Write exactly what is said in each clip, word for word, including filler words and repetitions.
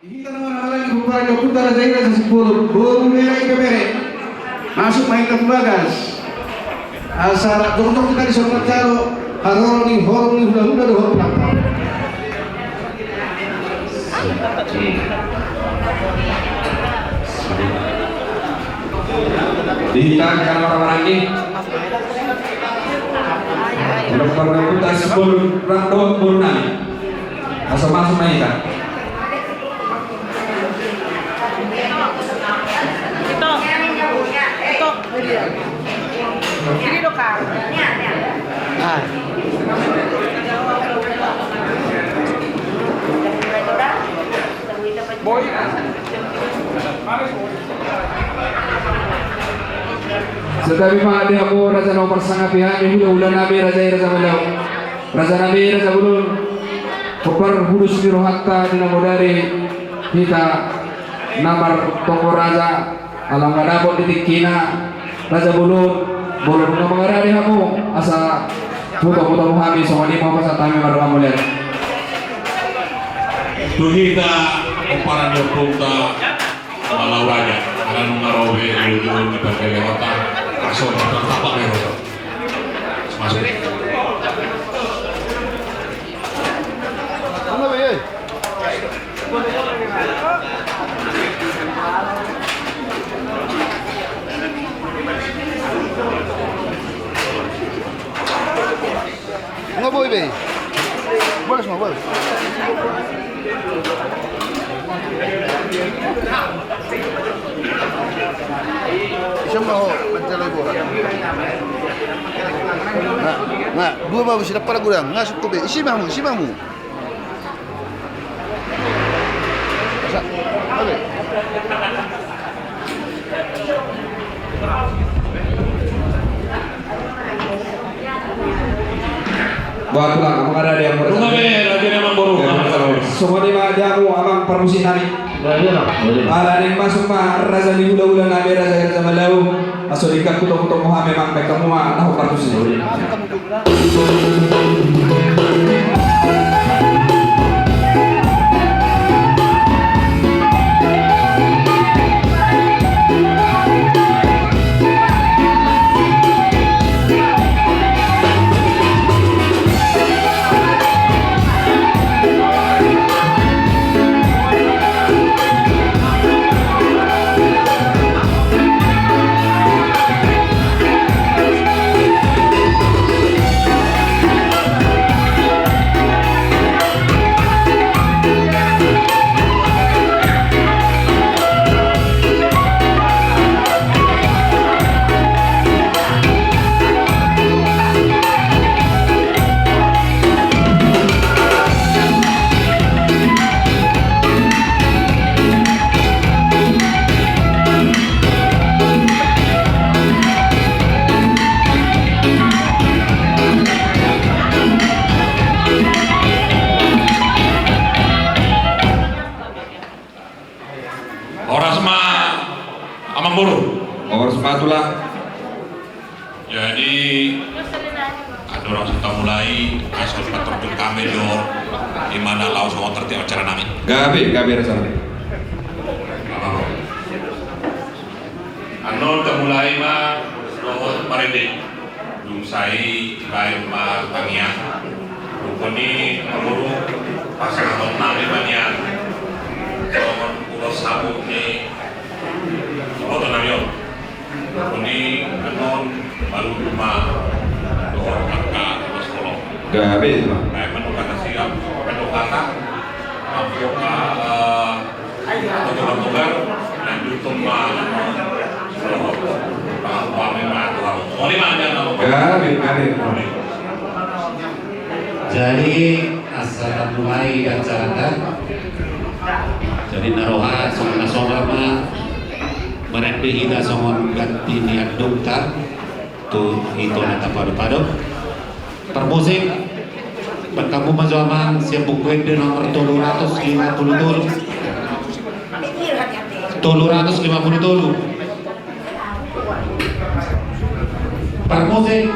Hita na marhahamaranggi, pomparan ni ompunta Raja i Raja Simbolon, boru ni Raja i, bere. Masuk ma hita tu bagas. Asa jongjonghon hita di son manjalo haroro ni horong ni hulahula dohot penampilan. Di hita, hita na marhahamaranggi, pomparan ni ompunta Simbolon rap dohot boru nami. Asa masuk ma hita. Ito. Ito. Ini do, Kak. Ah. Boy. Santabi ma di hamu raja na huparsangapi hami, hulahula nami, raja i Raja Malau. Raja nami, Raja Bolon, hombar hudus ni rohanta di na modari hita na martonggo raja, ala nga dapot di tingkina, Raja Bolon, molo nunga mangarade hamu, asa hutomutomu hami, songon i ma hupasahat hami mardongan mauliate. Tu hita, pomparan ni ompunta Malau Raja, ala nunga ro be di ujung ni pargellengonta, langsung martangkapan be ro. Masuk. Nga boi be. Bolas ma, bolas. Isi ma ho, manjalo i boha. Nga, nga, dua babu, sidapala godang, nga sukku be, isi ma hamu, isi ma hamu. Sa, abe. Bah, tulang, amang ada, ada yang mau. Rumah be, raja ni amang boru. Ya, amang boru. Songon i ma di hamu, amang parmusik nami. Ya, ya, ya. Ala ni masuk ma raja ni hulahula nami, raja, raja Malau. Asa dingkan hutomutomu hami, amang, baen hamu ma na hombar tusi. Horas ma, amang boru. Horas ma, tulang. Jadi, andorang so tamulai, asa patorjuk hami do, di mana laos songon tartib acara nami. Gabe, gabe, raja nami. Annon tamulai ma dohot marende. Dung sai dibaen ma tangiang. Rupani, amang boru, pasahaton nami ma nian songon ulos sabu ni boto nami on. Rupani annon baru ma dohot angka ulos holong. Gabe ma. Baen ma nunga tasiap, baen nunga ta. Amang boru, eh, Gabe, gabe. Jadi, asa tamulai acaranta. Jadi, na roha songon na somal ma marende hita songon ganti ni andungta tu ito na tapadopado. Parmusik, baen hamu ma jo, amang, sian buku ende nomor tolu ratus lima puluh tolu. Tolu ratus lima puluh tolu. Parmusik.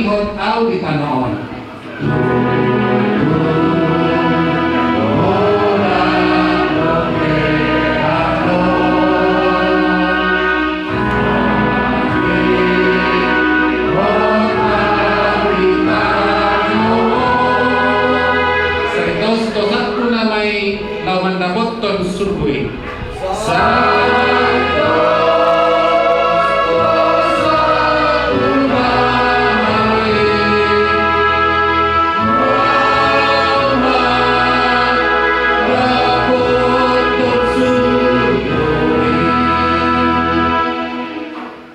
Hot au di tano on. Sai tos tu hami na laho mandapothon surgo i.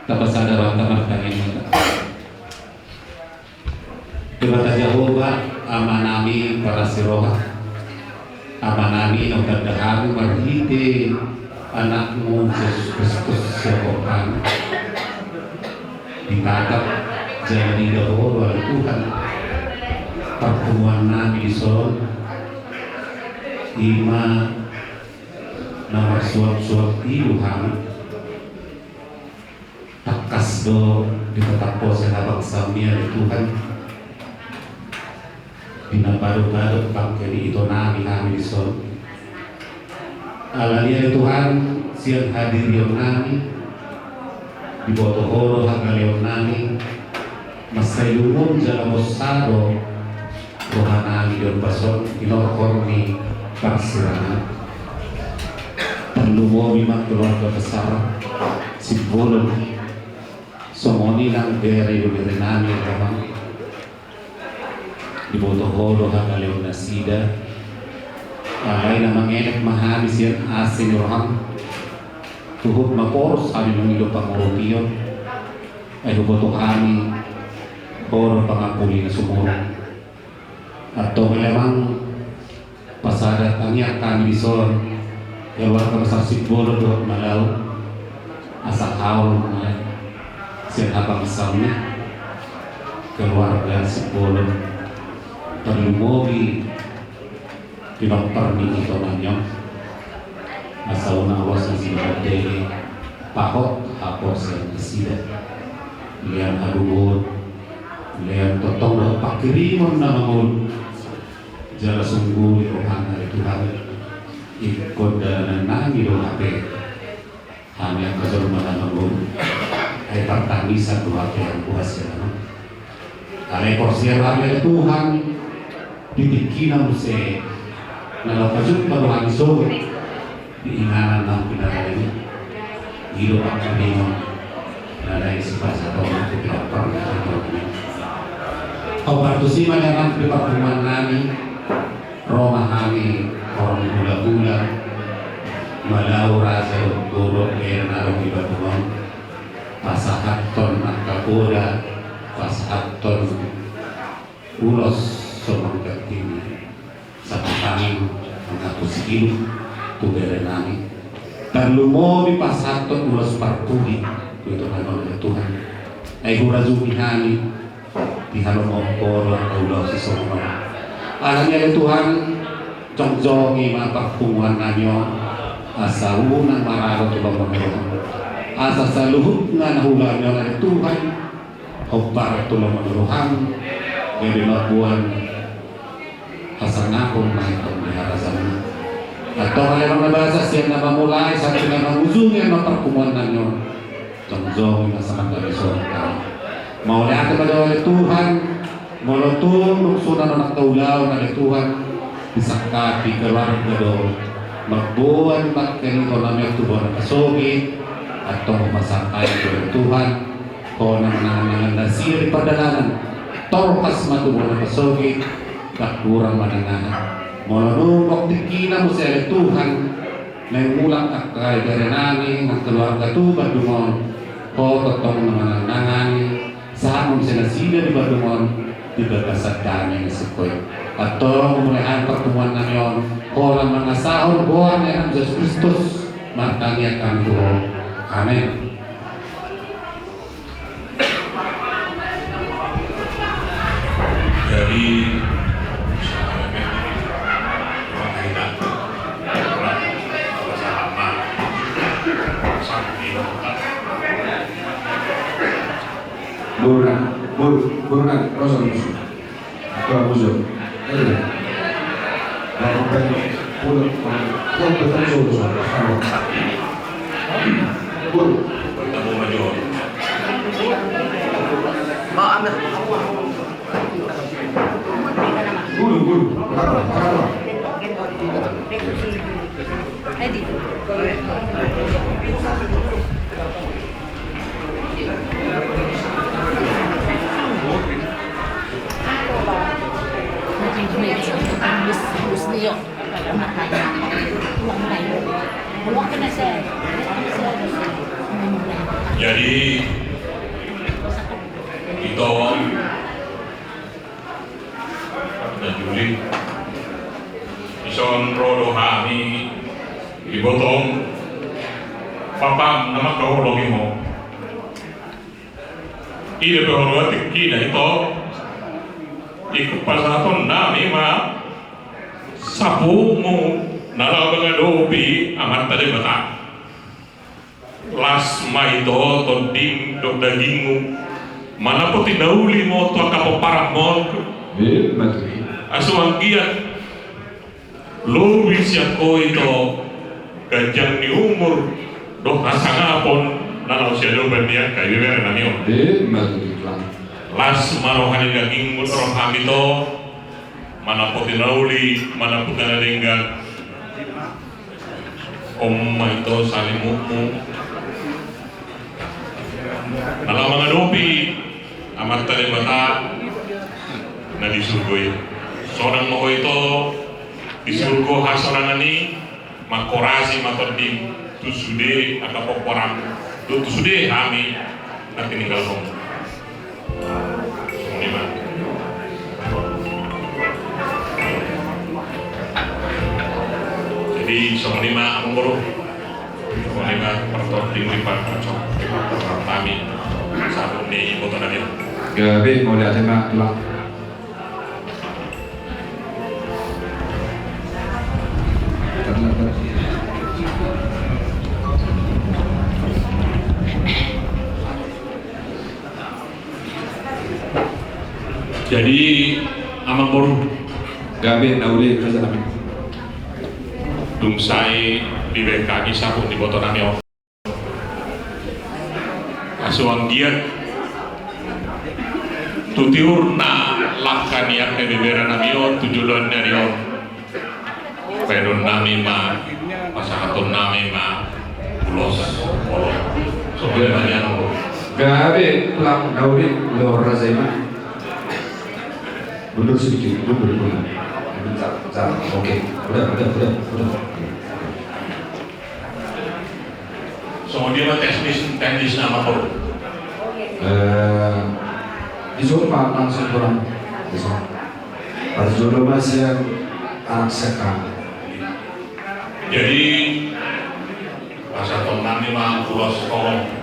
Tapasada rohanta martangiang ma hita. Debata Jahowa, Amanami parasi roha, Amanami na hutanda hami marhite Anakmu Jesus Kristus sian hami, ditatap jala diida Ho do ale Tuhan parpunguannami dison, i ma na marsuapsuap i do hami. Tangkas do ditatap Ho sian habangsaMi ale Tuhan, di na padodadok bangke ni itonami hami dison. Alani i ale Tuhan, sian hadirionnami diboto Ho do hagaleonnami, mansai lungun jala bosa do rohanami di ombas on, di lorong ni parsirangan. Tarlumobi ma keluarga besar Simbolon, songon i nang bere ni berenami, Amang. Diboto Ho do hagaleon nasida. Alai na mangelek ma hami sian asi ni rohaM. Huhut ma poros hami mangido pangurupion. Ai huboto hami Ho do pangampuni na sumurung. Antong ale Amang, pasada tangiang hami dison, keluarga besar Simbolon dohot Malau, asa haol ma sian habangsaMi keluarga Simbolon, tarlumobi pinompar ni itonami on. Asa unang loas nasida mardege, pahot haporseaon nasida, lean hagogoon, lean tongtong dohot pangkirimon na mangolu. Jala sunggu di rohaM ale Tuhan, ingkon dalanannami do hape hami angka jolma na mangolu, ai partangisan do hape anggo hasiangan on. Alai porsea do hami ale Tuhan, di tingkina muse na laho pajumpa do hami sogot di inganan na pinarade i. I do pangkirimon na naeng sipasahaton tu pinompar ni itonami. Hombar tusi ma nian di parpunguannami. Ro ma hami horong hulahula, Malau, raja dohot boru, bere na adong di Bandung on, pasahathon angka poda, pasahathon ulos so mangganti ni sapatangan mangapusi ilu tu berenami. Tarlumobi pasahathon ulos parpudi tu itonami on ale Tuhan. Ai hurajumi hami di halomoan Ho do angka ulaon sisongon on. Alani i ale Tuhan, jongjongi ma parpunguannami on, asa unang maralo tu lomo ni rohaM. Asa saluhutna na huulahon on ale Tuhan, hombar tu lomo ni rohaM, gabe mamboan hasangapon ma antong di harajaonMi. Antong ale Amang na basa, sian na mamulai sampe na mangujungi ma parpunguannami on, jongjongi ma sahat hami songon i. Mauliate ma di Ho ale Tuhan, molo tung lungsunan on angka ulaon ale Tuhan, disangkapi keluarga do mamboan bangke ni itonami on tu bona na sogit, antong hupasahat hami tu Ho ale Tuhan, Ho na manangan-nangan nasida di pardalanan, tolhas ma tu bona na sogit, ndang hurang manang aha. Molo dung tingkina muse ale Tuhan, naeng mulak angka iberenami nang keluarga tu Bandung on, Ho tongtong na manangan-nangani, sahat ma muse nasida di Bandung on di bagasan dame na singkop i. Antong mauliate ma parpunguannami on, holan mangasahon goar ni AnakMi Jesus Kristus, martangiang hami tu Ho. Amen. Jadi, Bora, bora. Guru nai, rosa musu. Guru musu. Ayo. Nah, sampai pulang, pulang, pulang, pulang, pulang. Guru. Bertemu maju. Mau ambil. Guru, guru. Berapa? Berapa? Jadi, ito na juli. Dison ro do hami, ibotong, papam na mangkaholongi ho. Ida pe ho roha tingkina ito. Ingkon pasahaton nami ma sapumu na laho mangadopi Amanta Debata. Las ma ito tondim dohot dagingmu, manopoti na uli ma tu angka pomparanmu. Ima tutu. Asa anggiat lobi sian ho ito ganjang ni umur dohot hasangapon na laho siadopan ni angka ibebere nami on. Ima tutu. Las ma roha ni dagingmu, roham ito, manopoti na uli, manopoti na denggan. On ma ito salimutmu na laho mangadopi Amanta Debata na di surgo i. Sonang ma ho ito di surgo hasonangan i, manghorasi ma tondim tu sude angka pomparanmu dohot tu sude hami na tininggalhon. Songon i ma. Jadi songon i ma amangboru. Songon i ma partondim ni partondim nami. Sahat ni iboto nami. Gabe, mauliate ma tulang. Jadi amangboru, gabe na uli raja nami. Dung sae dibahen hami sahat ni iboto nami on. Asa anggiat tu tiur na langka ni angka ibebere nami on tu joloan ni ari on. Bahenon nami ma, pasahaton nami ma ulos holong. Songon i ma nian. Gabe tulang, na uli do raja i ma. Mundur sedikit, mundur, mundur. Bentar, bentar. Oke, udah, udah, udah, udah. Songon dia ma teknis, teknis nama pro. Eh, dison ma langsung pulang. Dison. Parjolo ma sian anak seka. Jadi pasahaton nami ma ulos holong.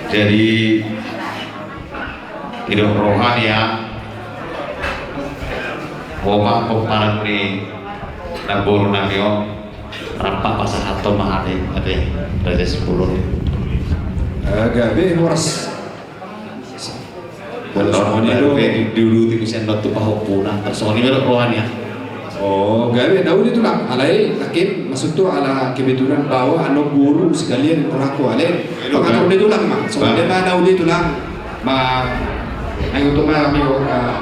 Jadi didok roha ni a, boha pomparan ni namboru nami on, rap pasahathon ma hami ate Raja Sipulun. Eh, gabe horas. Bolas moni do. Di dulu ti bisa not tu pahompuna. Songon i ma roha ni a. Oh, gabe na uli tulang. Alai, lakin maksudhu ala kebetulan bahwa annon guru sekalian rohangku ale. Pangatur ni tulang ma. Songon i ma na uli tulang. Ma, ai utu ma mi o ka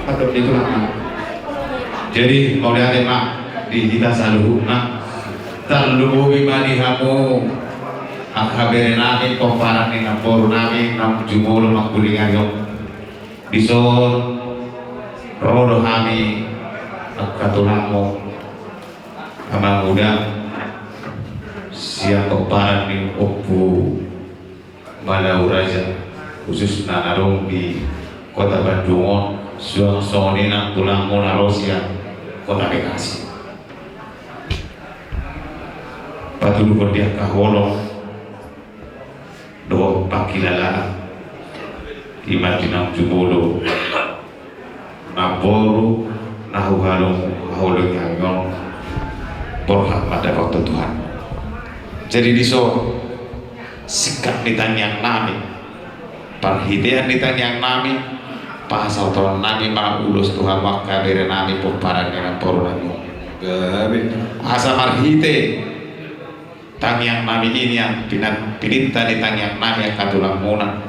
pandok ni tulang ma. Jadi mauliate ma di hita saluhutna. Tarlumobi ma di hamu angka bere nami, pomparan ni namboru nami naung jumolo mangguling ari on. Dison ro do hami angka tulangmu, amang uda, sian pomparan ni Ompu Malau Raja. khususna na adong di Kota Bandung on, suang songon i nang tulangmuna na ro sian Kota Bekasi. Patuduhon di angka holong dohot pangkilalaan, ima di naung jumolo namboru na huhalo-, huhaholongi hami on, borhat ma dapothon Tuhan. Jadi dison singkat ni tangiang nami, parhitean ni tangiang nami, pasahaton nami ma ulos tu hamu angka bere nami pomparan ni namboru nami on. Gabe. Asa marhite tangiang nami i nian, pinat-, pininta ni tangiang nami angka tulangmuna,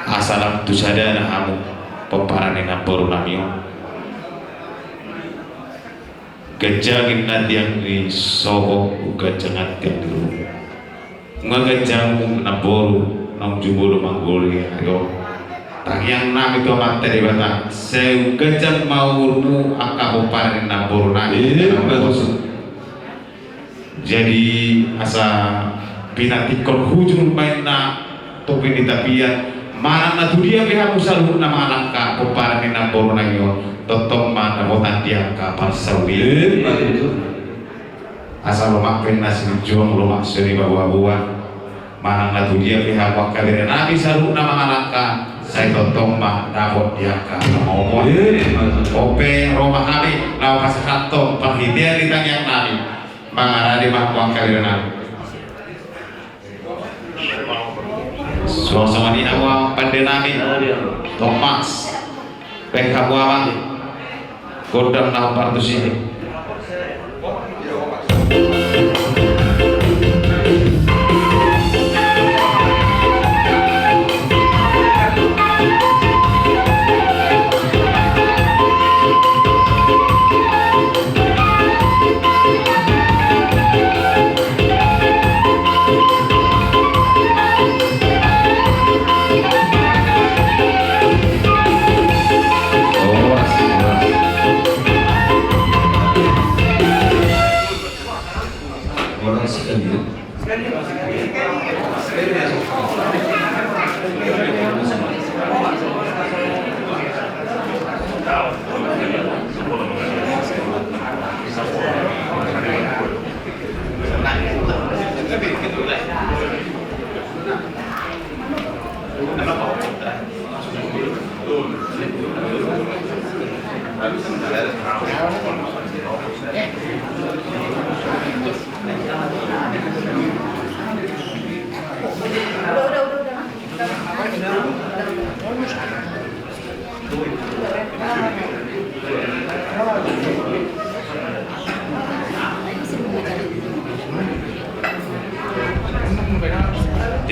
asa lam tu sadana hamu pomparan ni namboru nami on. Ganjang ninna tiang ni sopo, ganjang tiang ni ruhut. Nunga ganjang namboru naung jumolo manggoluhi ari on. Tangiang nami tu Amanta Debata, sai ganjang ma umurmu angka pomparan ni namboru nami. Iya, bagus. Jadi asa pinantikkon hujur ma inna topi ni tapian, manang na tu dia pe hamu saluhutna mangalangka pomparan ni namboru nami on, tongtong ma dapotan di angka parsaulian. Asa lomak pe na silinjuang, lomak sian i baboa-boa. Manang na tu dia pe hamu angka bere nami saluhutna mangalangka, sai tongtong ma dapot di angka pangomoan. Ope ro ma hami laho pasahathon parhitean ni tangiang nami mangarade ma hamu angka bere nami. Suang songon i hamu amang pande nami Tomas. Baen hamu amang gondang na hombar tusi.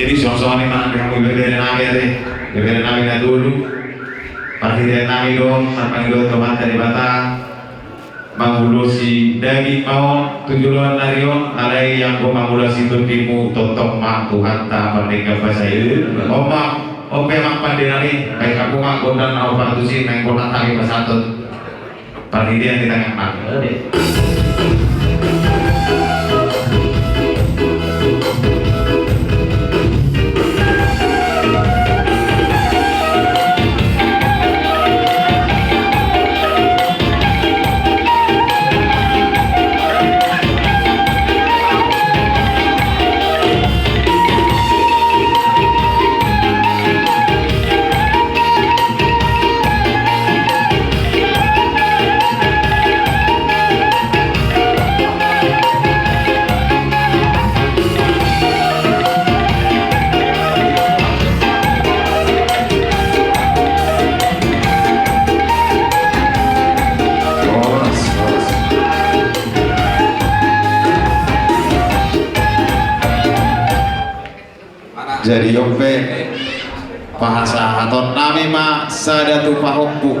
Jadi songon i ma di hamu bere nami ate, bere nami na tolu. Parhitean nami do on marpangidoan tu Amanta Debata, mangulosi daging ma on tu joloan ni ari on, alai anggo mangulosi tondimu tongtong ma Tuhanta pardenggan basa i. On ma, on pe amang pande nami, baen hamu ma gondang na hombar tusi, naeng gondang hami pasahathon parhitean ni tangiang nami. Jadi on pe pasahaton nami ma sada tu pahompu.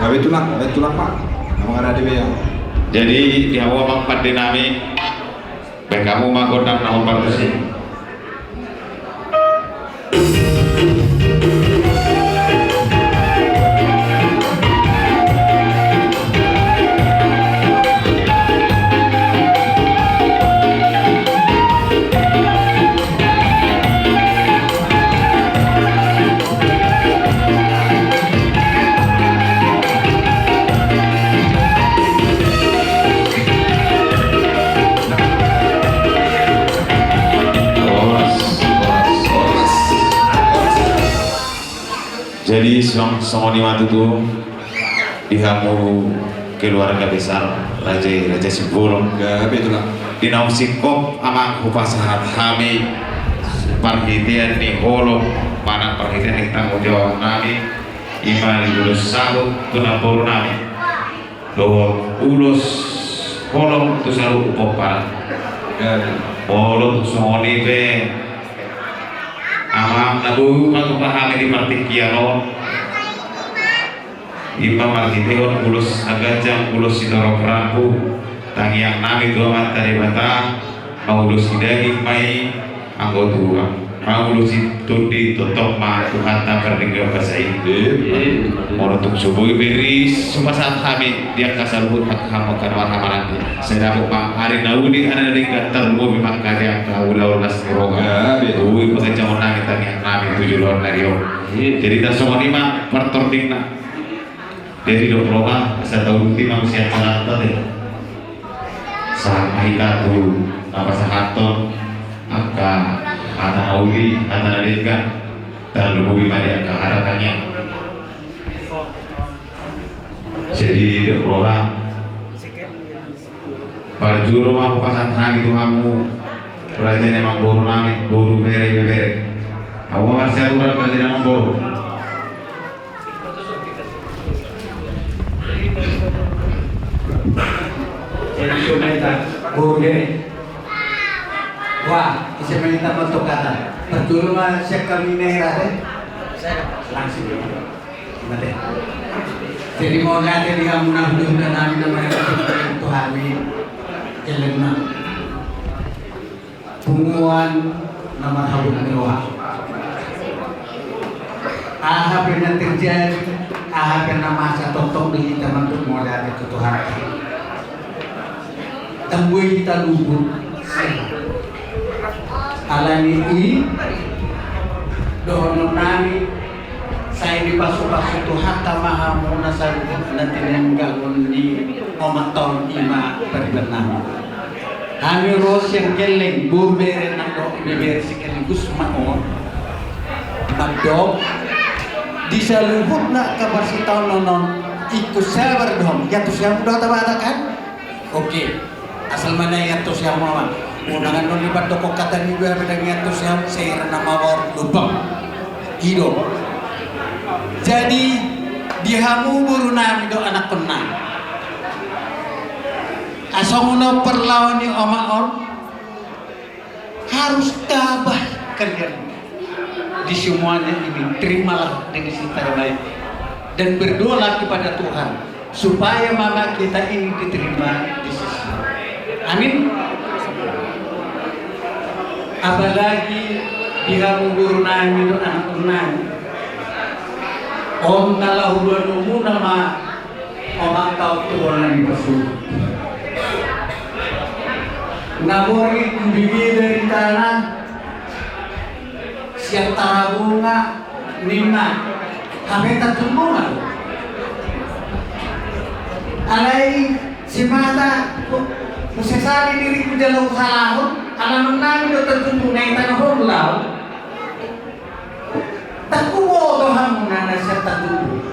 Gabe tulang, gabe tulang, Pak. Nama kada di bea. Jadi di hamu amang pande nami, Baen hamu ma gondang na hombar tusi. Jadi songon i ma tutu di hamu keluarga besar Raja i, Raja Simbolon. Di naung singkop amang hupasahat hami parhitean ni holong manang parhitean ni tanggung jawab nami, ima di ulos sahut tu namboru nami dohot ulos holong tu saluhut pomparan. Molo tung songon i pe amang na boi hupatupa hami di partingkian on, ima marhitehon ulos hagajang, ulos sitorop rambu, tangiang nami tu Amanta Debata, maulosi daging ma i, anggo tu maulosi tondi tongtong ma Tuhanta pardenggan basa i. Molo tung so boi be ris hupasahat hami di angka saluhut angka hamu angka na marhahamaranggi, sai dapot ma ari na uli ari na denggan, tarlumobi ma angka di angka ulaon las ni roha. Boi pangajahon nami tangiang nami tu joloan ni ari on. Jadi tarsongon i ma partordingna. Jadi dok roha, asa tauduti ma muse acaranta te. Sahat ma hita tu na pasahathon angka hata na uli, hata na denggan, tarlumobi ma di angka hata tangiang. Jadi dok roha, parjolo ma hupasahat hami tu hamu raja ni amangboru nami, boru, bere, ibebere. Hamu ma marsiaturan raja ni amangboru. Jadi so ma hita, boru, bere. Wah, ise ma hita ma tokatan. Parjolo ma sian hami nera te. Langsung. Mate. Jadi mauliate di hamu na hudahula nami na marhite tu hami. Elena. Punguan na marhabot ni roha. Aha pe na terjadi, aha pe na masa, tongtong do hita mandok mauliate tu Tuhan. Ndang boi hita luput. Alani i dohonon nami, sai dipasupasu Tuhanta ma hamu na saluhut na tinanggalan ni omat on, ima pariban nami. Hami ro sian Kelleng, boru, bere nang dohot ibebere sekaligus ma on. Mandok di saluhutna angka parsitaonon on, ingkon sabar do hamu, iantusi hamu do hata Batak kan? Oke. Asal ma na iantusi hamu ma. Unang annon dipandokkon hata ni iba, ndang iantusi hamu, sai ra na mabaor lubang. I do. Jadi di hamu boru nami dohot anakkon nami, asa songon on parlao ni omak on, harus tabah kalian di semuanya ini, terimalah dengan secara baik dan berdoalah kepada Tuhan supaya mama kita ini diterima di sisi. Amin. Apalagi di hamu boru nami dohot anakkon nami, on na laho hubaen hamu nama omak ta on tu bona ni pasuhut. Na borngin hubege dari tanah sian Tarabunga ninna, hape tanjung bunga. Alai simata, husesali diriku jala husalahon, ala nungnami do tanjung bunga i tanahon laho. Ndang huboto hamu na sian tanjung bunga.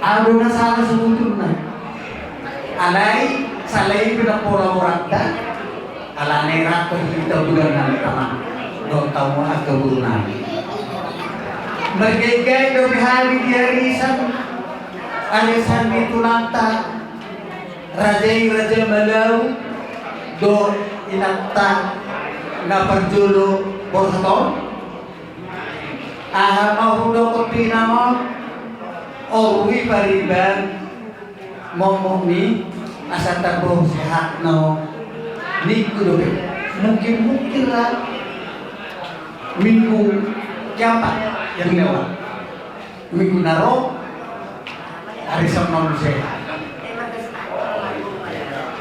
Ahu do na sala sebetulna. Alai sala i pe ndang pola borangta. Alana i rap hita bulan nami tama dohot hamu angka boru nami. Margaigai dope hami di arisan, arisan ni tulangta raja i, Raja Malau, dohot inanta na parjolo Borhat on. Aha ma hudok tu inang on? Oruhi pariban momom i asa tabo sehat na ho. Minggu dope, mungkin mungkin lah minggu keempat yang lewat. Minggu na ro, ari songon on muse.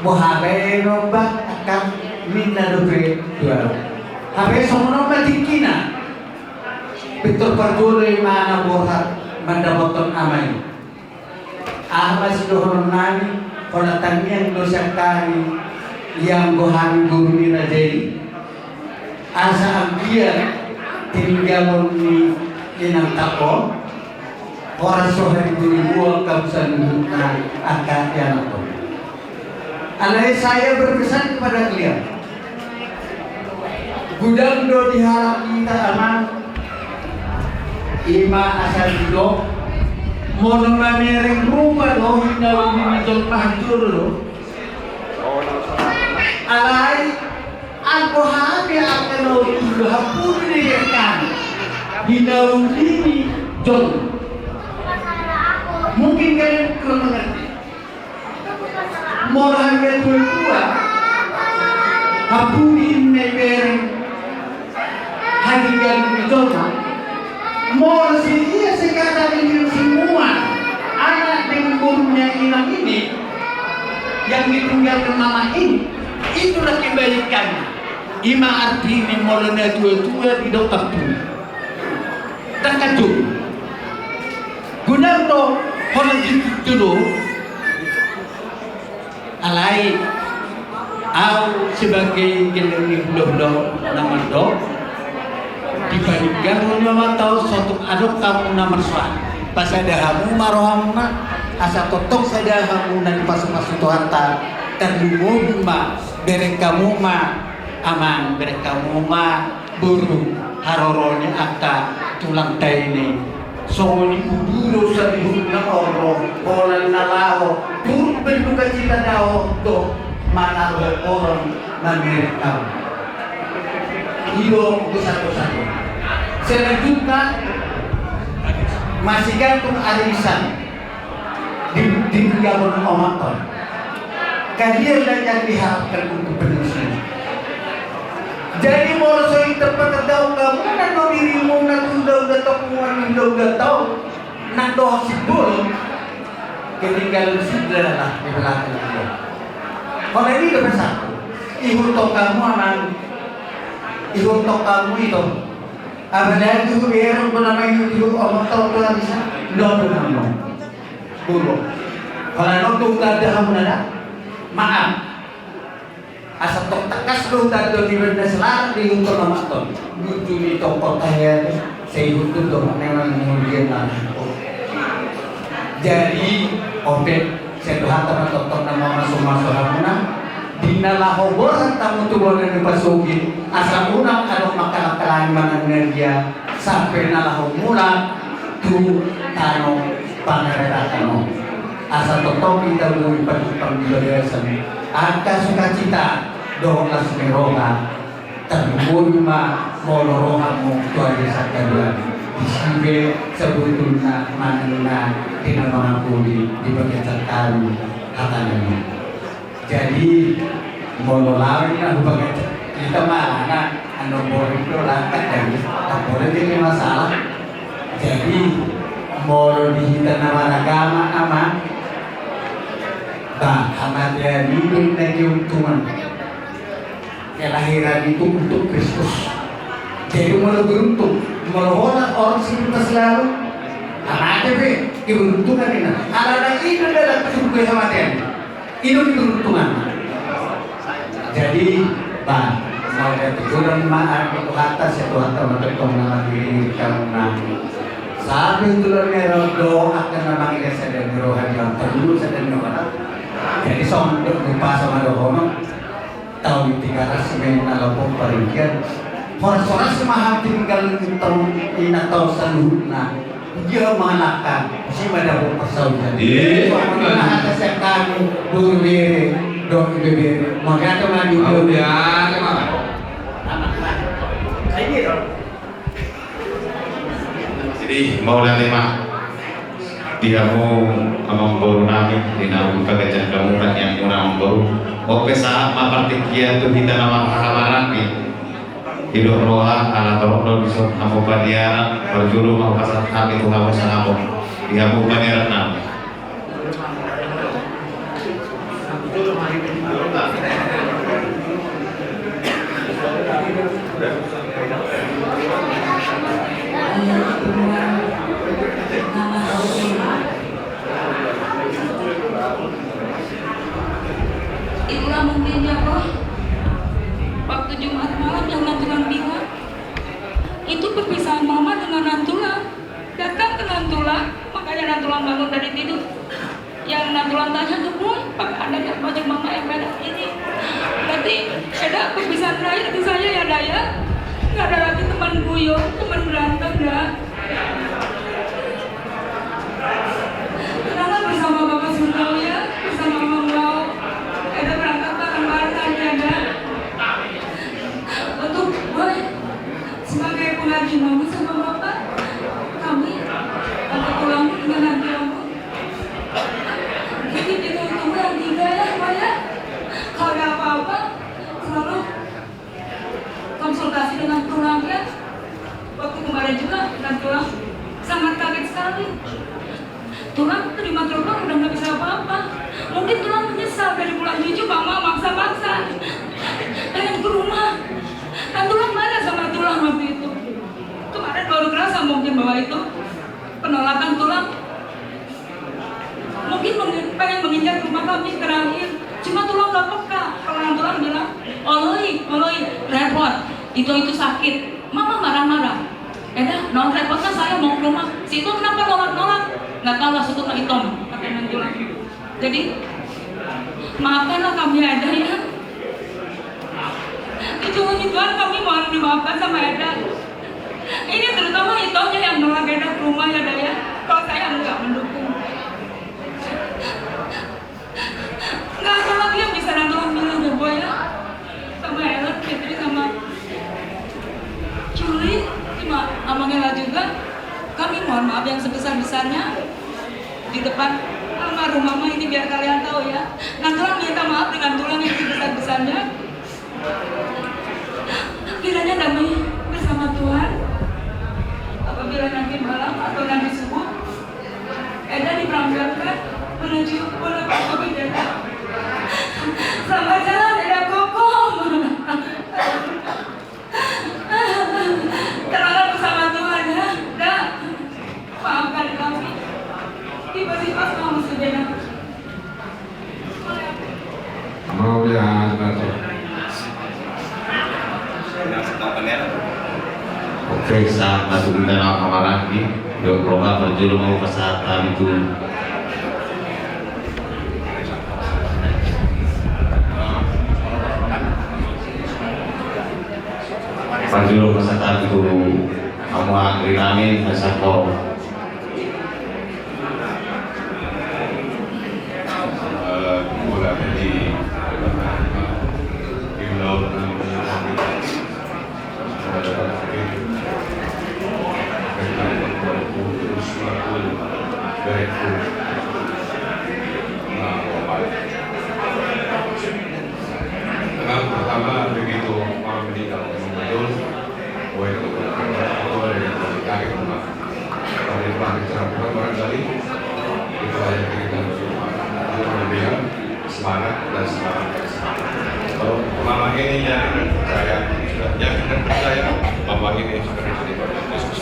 Boha be no ba angka ninna dope tu ahu. Hape songon on ma tingkina. Pintor parjolo imana borhat mandapothon ama i. Aha ma sidohonon nami, holan tangiang do sian hami, ianggo hami boru ni raja i. Asa anggiat tininggalhon ni inanta on, horas so haribu-ribu angka saluhutna angka ianakhon. Alai saya berpesan kepada kalian. Godang do di halak hita amang. Ima asa didok. Molo mamereng rupa do hinauli ni jolma, hancur do. Alai anggo hami angka na tubu, hampuni do hami hinauli ni jolma. Mungkin kalian kurang mengerti. Molo hami na tua-tua, hampuni na ibereng hatinggalaon ni jolma. Molo si ia sekadar ini semua anak dengan borunya inang ini yang ditinggalkan mama ini, itulah kebaikan. Ima artini molo na tua-tua didok hampuni. Tangkap tu. Godang do holan ditutu do. Alai ahu sebagai gelleng ni hulahula na mandok, dipaninggangkon ma taon, so tung adong hamu na marsoal, pasada hamu ma rohamuna, asa tongtong sada hamu na dipasupasu Tuhanta. Tarlumobi ma bereng hamu ma amang, bereng hamu ma boru, haroro ni angka tulangta ini. Songon i udu do saluhutna on ro, holan na laho turut berdukacita do, do manang holan mamereng hamu. I do satu-satu. Selanjutnya, masigantung arisan di, di pinggan omak on. Kalian yang diharapkan untuk penerusnya. Jadi molo so i tempat terdau kamu na no dirimu na tunda udah tau kuan udah udah tau na dohot si bolon. Ketinggalan sudah lah di belakang dia. Kalau ini udah bersatu. Ihut tau kamu aman. Ihut tau kamu itu. Apalagi tu biar pun nama ihut ihut omak tau tu bisa. Lo pun kamu. Bulu. Kalau nonton gak ada kamu nada. Maaf. Asa tong tangkas do tando di benda selarang di huton omak on. Lucu ni tong kota ya. Saya huton do memang kemudian anak. Jadi ope, saya Tuhanta ma tongtong na mamasu-masu hamuna. Di na laho borhat hamu tu bona ni pasogit, asa unang adong mangkalang-kalangi manang na dia sampe na laho mulak tu tano pangarerakan on. Asa tongtong hita boi pajumpang di bagasan angka sukacita dohot las ni roha. Tarlumobi ma molo rohamu tu ari sangkaduan. Disi be sabotulna manang na di na mangapuli di bagasan hami hatana i. Jadi molo laho i na hubagas hita ma alana annon boring do langkat jadi tak boleh jadi masalah. Jadi molo di hita na maragama ama, bah, hamatean i do na keuntungan. Kelahiran itu untuk Kristus. Jadi molo beruntung, molo holan orang sibuk selalu, hamate be keberuntungan i na. Alana i do dalan surgo hamatean. I do keberuntungan. Jadi bah, mauliate godang ma angka Tuhanta, sai Tuhanta ma tongtong na mangiring hamuna. Sampe tulang ni roha do angka na mangiring sada ni roha di angka dulu sada ni roha. Jadi songon do lupa sama dohonon. Taon i tiga ras main na laho paringkian. Horas-horas ma hami tinggal taon i na taon saluhutna. Dia mangalangka si ma dapot parsaulian. Iya. Songon i ma hata sian hami boru bere dohot ibebere. Mauliate ma di. Mauliate ma. Jadi mauliate ma. Di hamu amangboru nami, di na hupagajar hamu rakyat muna amangboru. Ope sahat ma partingkian tu hita na marhahamaranggi. Didok roha ala torop do dison hamu paniaran, parjolo ma hupasahat hami tu hamu sangapon. Di hamu paniaran nami. Itulah mungkin ya, Bro. Waktu Jumat malam yang nantulang bilang, itu perpisahan mama dengan nantulang. Datang ke nantulang, makanya nantulang bangun dari tidur. Yang nantulang tanya, "Gemoy, pakai ada nggak baju mama yang merah ini?" Berarti Eda perpisahan terakhir itu saya ya, Da, ya. Nggak ada lagi teman guyon, teman berantem, Da. Kenallah bersama Bapak Surtau ya, bersama Mama Wau. Eda berangkat bareng-bareng tadi ya, Da. Untuk Boy, sebagai pengganti Mama sama Bapak, kami angkat tulangmu dengan nantulang. Jadi ditunggu-tunggu yang tiga ya, Pak ya. Kalau ada apa-apa, selalu konsultasi dengan tulang ya. Waktu kemarin juga nantulang sangat kaget sekali. Tulang terima telepon udah nggak bisa apa-apa. Mungkin tulang menyesal dari bulan tujuh mama maksa-maksa pengen ke rumah. Nantulang marah sama tulang waktu itu. Kemarin baru kerasa mungkin bahwa itu penolakan tulang. Mungkin meng- pengen menginjak rumah kami terakhir. Cuma tulang nggak peka. Kalau nantulang bilang, "Oloi, oloi, repot. Itu, itu sakit." Mama marah-marah. "Eda, non repot kan saya mau ke rumah. Si Itom kenapa nolak-nolak?" "Nggak tahu lah, si Itom, Itom," kata nantulang. Jadi, maafkanlah kami Eda ya. Itu Tuhan kami mohon dimaafkan sama Eda. Ini terutama Itomnya yang nolak Eda ke rumah ya, Da ya. Kalau saya nggak mendukung. Nggak ada lagi yang bisa nantulang bilang ya, Boy ya. Sama Ellen, Fitri, sama Juli, sama Amang Ella juga. Kami mohon maaf yang sebesar-besarnya. Di depan almarhum mama ini biar kalian tahu ya. Nantulang minta maaf dengan tulang yang sebesar-besarnya. Kiranya damai bersama Tuhan. Apabila nanti malam atau nanti subuh, Eda diberangkatkan menuju Pondok Pesantren Eda. Selamat jalan, Eda Kokom. Terlalu bersama Tuhan ya, Da. Maafkan kami. Tiba-tiba sama sudah. Mau ya, Nato. Oke, sahat ma tu hita na marhahamaranggi. Didok roha, parjolo ma hupasahat hami tu Parjolo pasahat tu hamu anggi nami, pasahat ho. Yang pertama, begitu orang meninggal, memang betul. Oh, itu betul. Betul, ya, betul. Kaget, Pak. Kalau di depan kita bukan barangkali, itu hanya kita berdoa. Kemudian, semangat dan semangat dan semangat. Kalau selama ini yakin dan percaya, sudah yakin dan percaya, Bapak ini sudah menjadi Tuhan Yesus.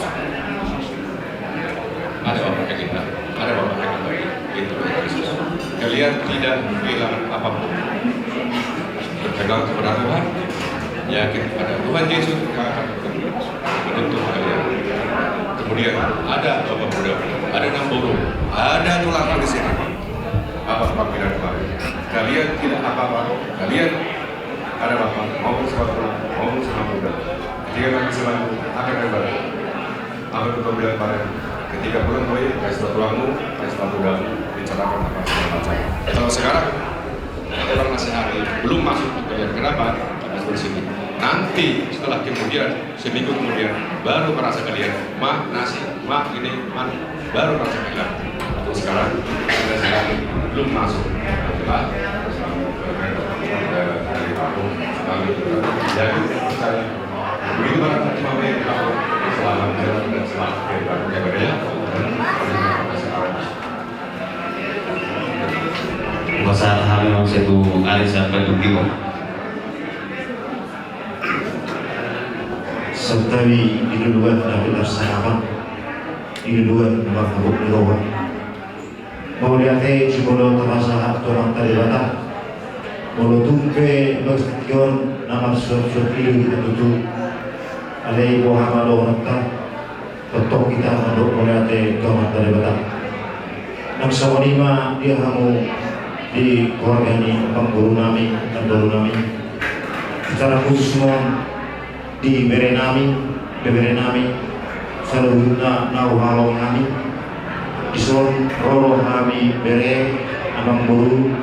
Ada Bapak Agenda, ada Bapak Agenda. Itu Yesus. Kalian tidak kehilangan apapun. Berpegang kepada Tuhan, yakin pada Tuhan Yesus yang akan menuntun kalian. Kemudian ada Bapak Muda, ada Namboru, ada tulang di sini. Apa panggilan kemarin? Kalian tidak apa-apa. Kalian ada Bapak, maupun sama tulang, maupun sama Muda. Ketika kami sama akan kembali. Apa itu panggilan kemarin? Ketika pulang, Boy, kasih tahu tulangmu, kasih tahu Mudamu, bicarakan apa segala macam. Kalau sekarang, orang nasihati, belum masuk ke kalian. Kenapa? Karena di sini. Nanti, setelah kemudian, seminggu kemudian, baru merasa kalian, "Ma, nasi, Ma, ini, Ma," baru merasa kalian. Sekarang kita sedang belum masuk. Jelas. Begitu, Bang. Selamat jalan dan selamat berjalan, ya. Masa hami memang satu hari sampai begitu. Santabi di luluan na pinarsangapan, di luluan na manghabot ni roha. Mauliate jumolo tapasahat tu Amanta Debata. Molo tung pe bagas tingki on na marsuansuan i do hita tutu. Alai boha ma dohononta? Tongtong hita mandok mauliate tu Amanta Debata. Nang songon i ma di hamu di keluarga ni amangboru nami, namboru nami. Secara khusus ma di bere nami, bebere nami, saluhutna na huhalongi hami. Dison ro do hami bere, amangboru,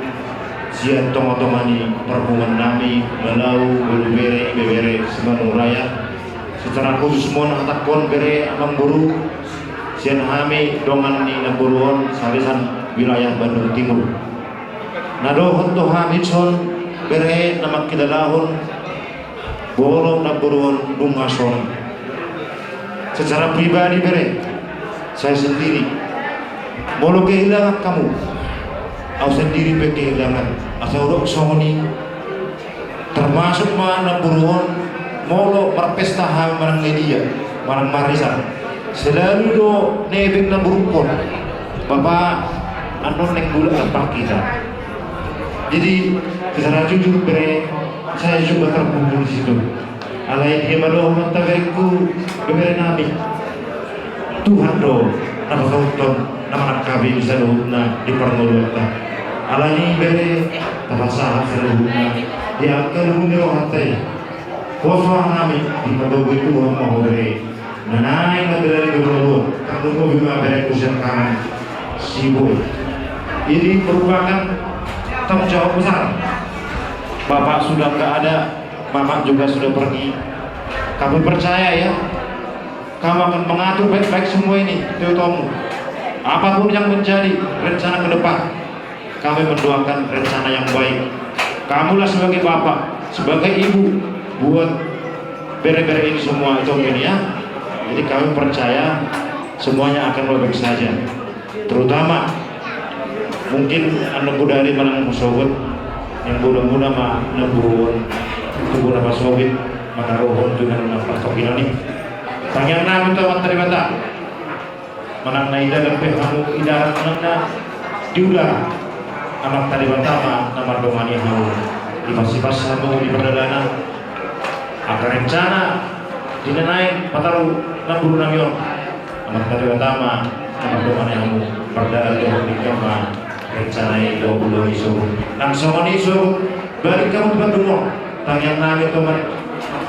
sian tongatonga ni parpunguan nami, Malau, Balubere, Ibebere, Simanuraya. Secara khusus ma on hatangkon bere, amangboru, sian hami dongan ni namboru on sabesan wilayah Bandung Timur. Na dohot do hami dison bere na mangkilalahon boru namboru on nunga songon. Secara pribadi bere, saya sendiri, molo kehilangan kamu, au sendiri pe kehilangan. Asa hudok songon i. Termasuk ma namboru on, molo marpesta hami manang media, manang marisa, selalu do nebeng namboru on. Bapa, annon naeng mulak do hita. Jadi, secara jujur bere, saya juga terpukul di situ. Alai dia ma dohononta berengku, bebere nami. Tuhan do na pasauthon, na manangkapi di saluhutna di parngoluanta. Alani bere, tapasahat saluhutna di angka luhut ni rohanta i. Poso hami di patogu i Tuhan ma ho bere. Na naeng mandalani parngoluan, tarlumobi ma berengku sian kanan, si Boy. Ini merupakan tanggung jawab besar. Bapak sudah nggak ada, Mama juga sudah pergi. Kami percaya ya, kamu akan mengatur baik-baik semua ini, teutomu. Apapun yang menjadi rencana ke depan, kami mendoakan rencana yang baik. Kamulah sebagai bapak, sebagai ibu, buat bere-bere ini semua, itu ini ya. Jadi kami percaya semuanya akan baik-baik saja. Terutama mungkin annon bodari manang sogot, yang boda-boda ma na buruon, tu boda pasogit, manaruhon tu na partokinan i. Tangiang nami tu Amanta Debata. Manang na idalan pe hamu idalan manang na di udara, Amanta Debata ma na mandongani hamu, dipasipas hamu di pardalanan. Angka rencana di na naeng pataru namburu nami on, Amanta Debata ma na mandongani hamu, pardalan dohot denggan ma rencana i dohot ulaon i sogot. Nang songon i sogot, balik hamu tu Bandung on. Tangiang nami tu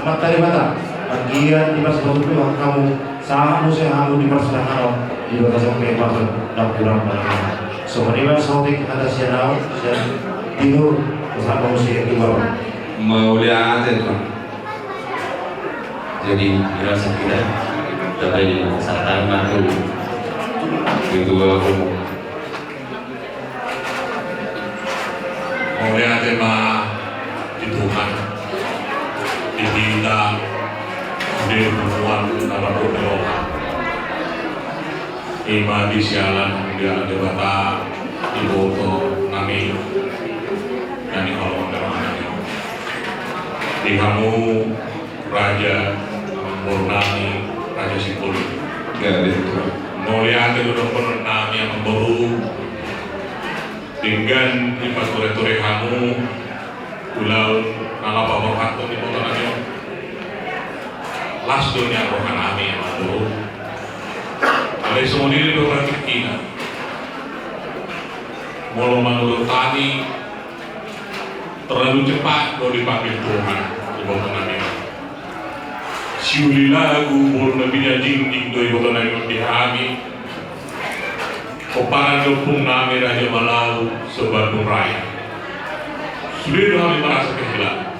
Amanta Debata, anggiat dipasipasu Tuhan hamu, sahat muse hamu di parsirangan on, di bagasan kehidupan, ndang kurang manang. Songon i ma saotik hata sian ahu, sian Timur, sahat muse tu Bapak. Mauliate Tuhan. Jadi, dirasa kita, tapi sartana tu, itu aku. Mauliate ma di Tuhan, di hita, di punguan na mardope roha. Ima di sialan dia Debata, iboto nami, nami holong nami. Di hamu Raja, amangboru nami, Raja Sipul. Ya, di Tuhan. Mauliate do dohonon nami, amangboru. Denggan dipatureture hamu ulaon na laho paborhathon iboto nami on. Las do nian roha nami, amangboru. Alai songon i do praktikna. Molo manurut hami, terlalu cepat do dipanggil Tuhan iboto nami on. Siuli lagu boru na pinajingjing do iboto nami on di hami. Pomparan ni ompung nami Raja Malau se-Bandung Raya. Sude do hami merasa kehilangan.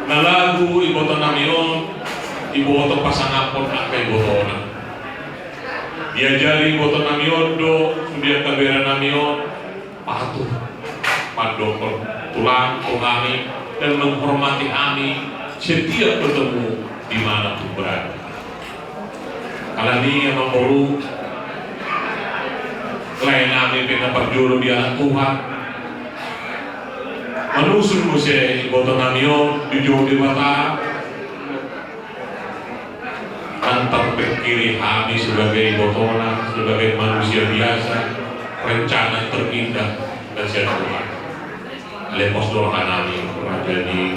Na lagu iboto nami on, iboto pasangaphon angka ibotona. Diajari ibotonami on do sude angka berenami on patuh mandokkon tulang tu hami dan menghormati hami setiap bertemu di mana pun berada. Alani i, amangboru, laenami pe na parjolo dialap Tuhan, manusun muse ibotonami on dijou Debata. Ndang tarpikiri hami sebagai ibotona, sebagai manusia biasa, rencana terindah na sian Tuhan. Alai pos do rohanami, raja ni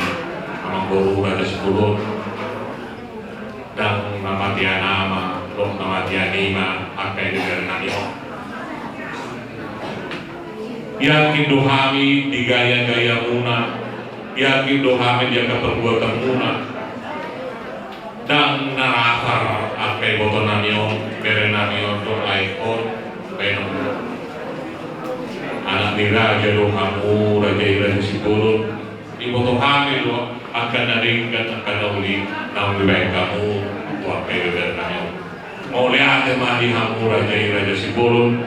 amangboru, Raja Simbolon. Ndang na matean ama dohot na matean ima angka ibeberenami on. Yakin do hami di gaya-gayamuna, yakin do hami di angka perbuatanmuna. Ndang na rafar angka ibotonami on, berenami on dohot lae on, baenon. Anak ni raja do hamu, raja i Raja Simbolon. Diboto hami do angka na denggan, angka na uli naung dibaen hamu tu angka ibeberenami on. Mauliate ma di hamu, raja i Raja Simbolon.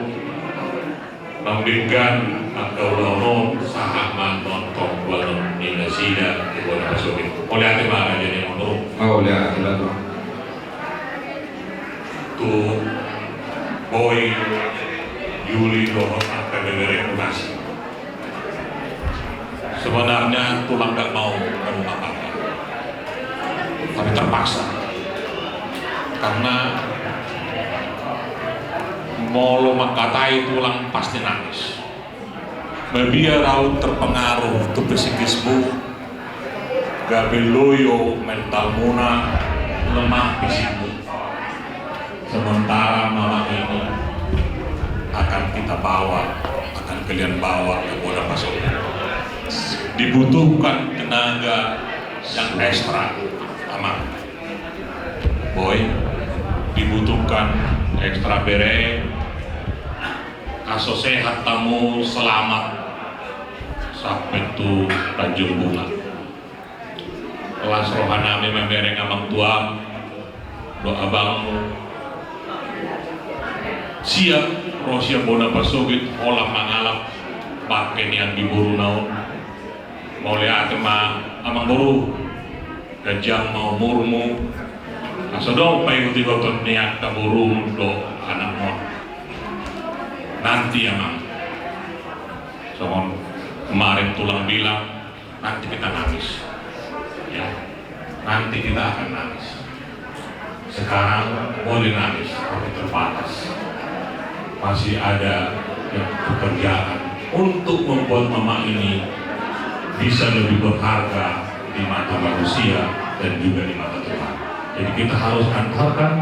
Naung denggan angka ulaon on, sahat ma antong tu adopan ni nasida tu bona pasogit. Mauliate ma, raja ni amangboru. Mauliate ma. Tu Boy, Juli dohot angka beberengku nasi. Sebenarnya tulang nggak mau ngomong apa-apa, tapi terpaksa. Karena molo mangkatai tulang pasti nangis. Mabiar ahu terpengaruh tu psikismu, gabe loyo mentalmuna, lemah fisikmu. Sementara malam ini akan kita bawa, akan kalian bawa ke bona pasogit. Dibutuhkan tenaga yang ekstra, Amang. Boy, dibutuhkan ekstra bere, asa sehat hamu, selamat sampe tu Tanjung Bunga. Las rohanami mamereng amangtuam dohot abangmu. Siap ro sian bona pasogit holan mangalap bangke ni anggiboruna on. Mauliate ma, amangboru. Ganjang ma umurmu, asa dong paihuthon ni angka borumu dohot anakmu. Nanti, Amang, songon kemarin tulang bilang, nanti kita nangis. Ya, nanti kita akan nangis. Sekarang boleh nangis, tapi terbatas. Masih ada yang pekerjaan untuk membuat mama ini bisa lebih berharga di mata manusia dan juga di mata Tuhan. Jadi, kita harus antarkan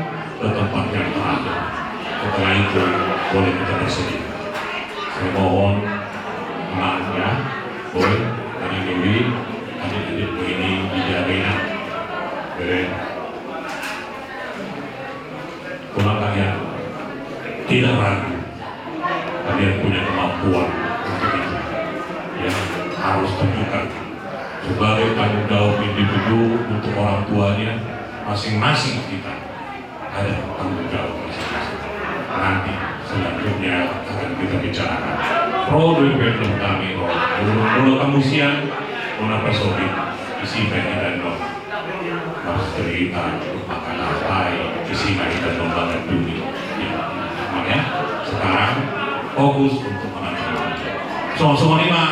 ke tempat yang terakhir. Setelah itu, boleh kita bersedih. Saya mohon, Amang, ya, Boy, Anak Dewi, adik-adik ini dijaga, Inang. Bere. Tulang kalian tidak ragu, kalian punya kemampuan untuk itu. Ya, harus tunjukkan sebagai tanggung jawab individu untuk orang tuanya, masing-masing kita ada tanggung jawab masing-masing. Nanti selanjutnya akan kita bicarakan. Ro do i, kami ro. Molo, molo hamu sian bona pasogit, isi pe hita do. Harus cerita, makan apa, isi pe hita do, makan dulu. Ya, makanya sekarang fokus untuk makan dulu. Songon i ma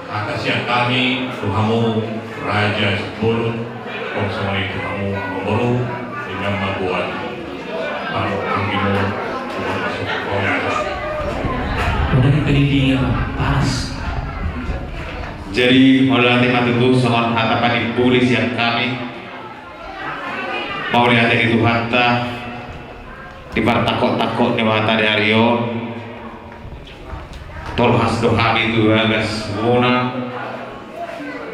hata sian hami tu hamu Raja Simbolon, songon i tu hamu amangboru, dengan membuat tamu anggimu, buat masuk. Udah itu di dia, Mas. Jadi, mauliate ma tutu songon hata panimpuli sian hami. Mauliate di Tuhanta, di partangkok-tangkok ni hata di ari on. Tolhas do hami tu bagasmuna,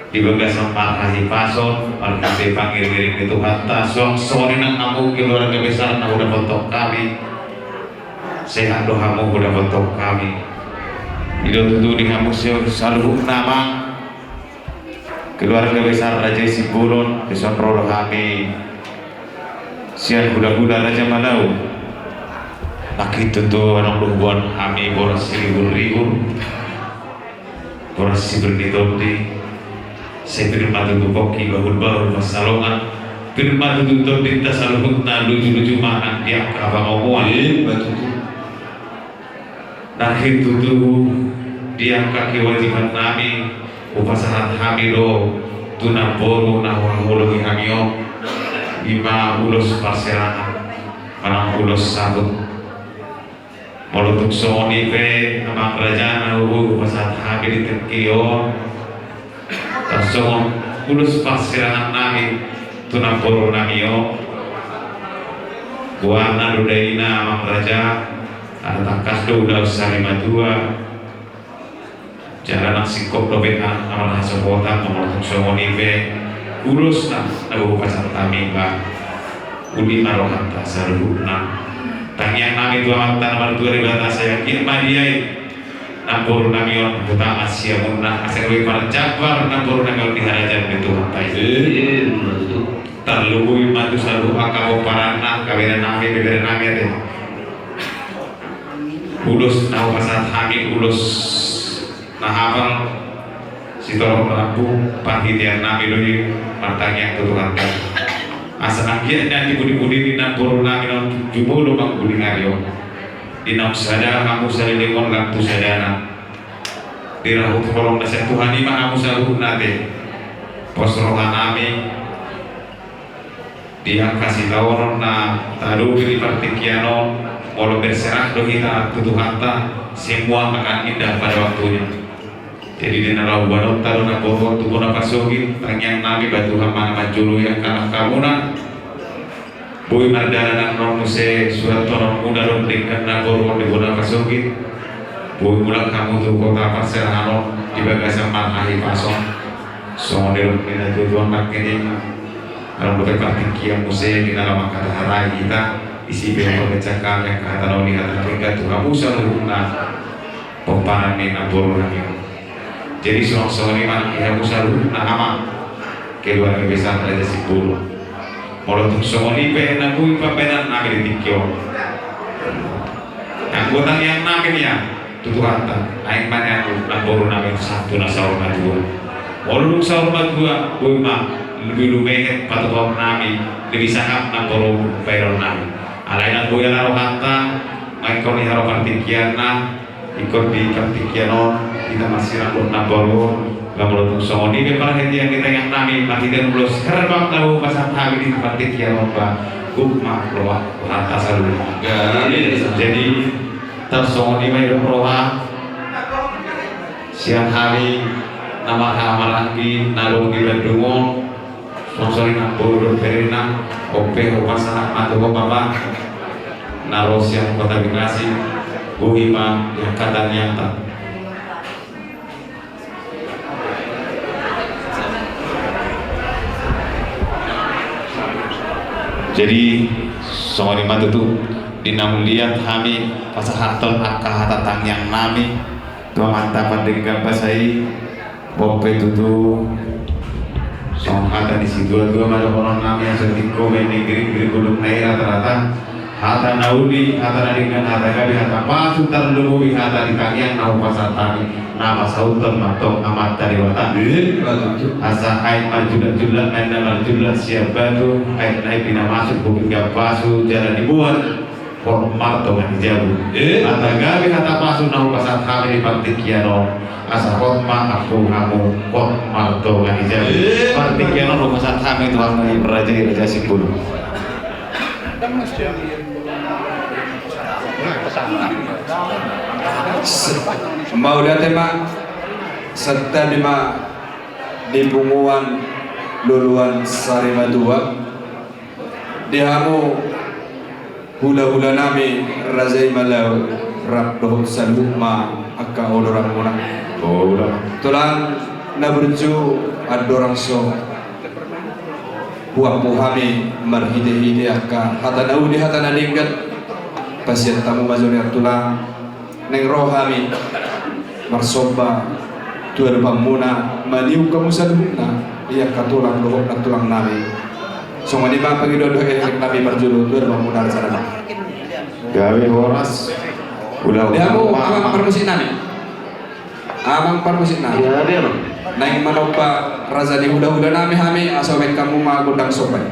di bagasan parhahipason, marhite pangiring-iring ni Tuhanta, suang songon i nang hamu keluarga besar na hudapothon hami. Sehat do hamu hudapothon hami. I do tutu di hamu saluhutna, Amang. Keluarga besar Raja i Simbolon, dison ro do hami sian hula-hula Raja Malau. Nangkin tutu adong do huboan hami boras siribur-ribur, boras sibir ni tondi, sai pir ma tutu pongki bahul-bahul pansalongan, pir ma tutu tondinta saluhutna luju-luju manang di angka pangomoan. Ima tutu. Nangkin tutu di angka kewajiban nami, hupasahat hami do tu namboru na huhaholongi hami on, ima ulos parsirangan manang ulos saput. Molo tung songon i pe, amang raja, na boi hupasahat hami di tingki on, tarsongon ulos parsirangan nami tu namboru nami on. Goarna do daina, amang raja, ala tangkas do ulaon sarimatua. Jala nang singkop dope na marhasohotan, molo tung songon i pe ulosna na boi hupasahat hami, ba uli ma rohanta saluhutna. Tangiang nami tu Amanta na martua Debata, sai anggiat ma diain namboru nami on hutama siamunna, asa gabe parjambar namboru nami on di harajaon ni Tuhanta i. Tarlumobi ma tu saluhut angka pomparanna, angka bere nami, bebere nami ate. Ulos na hupasahat hami, ulos na hapal sitorop rambu, parhitean nami do i martangiang tu Tuhanta, asa anggiat nian di pudi-pudi ni namboru nami on jumolo mangguling ari on. Di naung sada hamu salelengon, lam tu sadana. Dirahut holong na sian Tuhan i ma hamu saluhutna ate. Pos roha nami di angka sitaonon na taadopi di partingkian on, molo berserah do hita tu Tuhanta, semua akan indah pada waktunya. Jadi di na laho huboanonta do namboru on tu bona pasogit, tangiang nami ba Tuhan ma na manjoloi angka langkamuna. Boi mardalan annon muse suantononmuna dohot denggan namboru on di bona pasogit. Boi mulak hamu tu kota parserahan on di bagasan marhahipason. Songon nidok ni natuatua nangkin i, adong dope partingkian muse di na lam angka tahatai hita, isi pe pangecak hami angka hata na uli hata na denggan tu hamu saluhutna pomparan ni namboru nami on. Jadi songon-songon i ma nang di hamu saluhutna, amang keluarga besar Raja Simbolon. Molo tung songon i pe na boi pambahenan nami di tingki on, anggo tangiang nami nian tu Tuhanta, naeng ma nian namboru nami on sahat tu na saur matua. Molo dung saur matua, boi ma lebih lumehet patupaon nami, lebih sangap namboru bahenon nami. Alai nang boi ala rohanta, ma ingkon i haroa partingkianna, ingkon di partingkian on hita marsirang dohot namboru on. Ba molo tung songon i pe parhitean ni tangiang nami, marhite ulos herbang na boi hupasahat hami di partingkian on, ba gok ma roha, rohanta saluhut. Jadi tarsongon i ma didok roha sian hami na marhahamaranggi na adong di Bandung on. Songon i namboru dohot berena, on pe hupasahat ma tu ho, Bapak, na ro sian Kota Bekasi, bohi ma di angka tangiangta. Jadi songon i ma tutu, di naung liat hami pasahathon angka hata tangiang nami tu Amanta Pardenggan Basa i. Bope tutu songon hata ni situatua ma dohonon nami, asa tingko ma i ninggir-ninggir bulung na i rata-rata. Hata na uli, hata na denggan, hata gabe, hata pasu, tarlumobi hata ni tangiang na hupasahat hami, na pasauthon ma antong Amanta Debata. Asa aek marjulak-julak, aek na marjulak sian batu, aek na i pinamasuk bukit Gampasu, jala diboan hot martonga ni jabu. Hata gabe, hata pasu na hupasahat hami di partingkian on, asa hot ma ampu hamu hot martonga ni jabu. Partingkian on hupasahat hami tu hamu raja i, Raja Simbolon. Mauliate ma, santabi ma di punguan loloan sarimatua. Di hamu hulahula nami Raja i ma Laut, rap dohot saluhut ma angka oloranmuna. Tulang na burju, andorang so huampu hami marhitehite angka hata na uli, hata na denggan, pasian hamu ma jolo nian tulang. Naeng ro hami marsomba tu adopanmuna, mangihut hamu saluhutna, ia angka tulang dohot nantulang nami. Songon i ma pangidoan dohot elek nami parjolo tu hamu na di sana. Gabe horas. Ulaon. Di hamu amang parmusik nami. Amang parmusik nami. Naeng manomba raja ni hulahula nami hami, asa baen hamu ma gondang somba i.